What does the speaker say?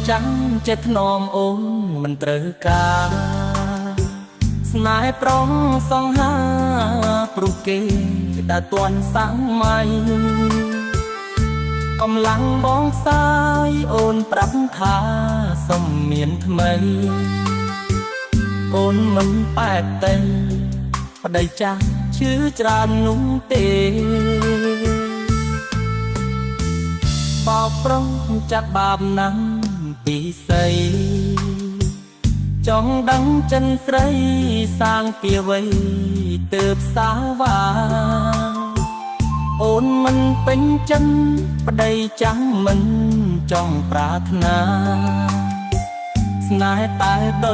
ចាំងចេះធ្នមអូនមិនត្រូវការស្នេហ៍ប្រុងសង្ហាព្រោះគេដែលទាន់សម័យកម្លាំងបងសាយអូនប្រាប់ថាសុំមានថ្មី អូនមិនប៉ែតទេប្តីចាស់ឈឺច្រើននោះទេបោកប្រុងចាត់បាបណាំពីសីចង់ដឹងចិនស្រីសាងពីអ្វីទើបសាវ៉ាអូនមិនពេញចិនប្តីចាំងមិនចង់ប្រាថ្នាស្នេហ៍តែដូច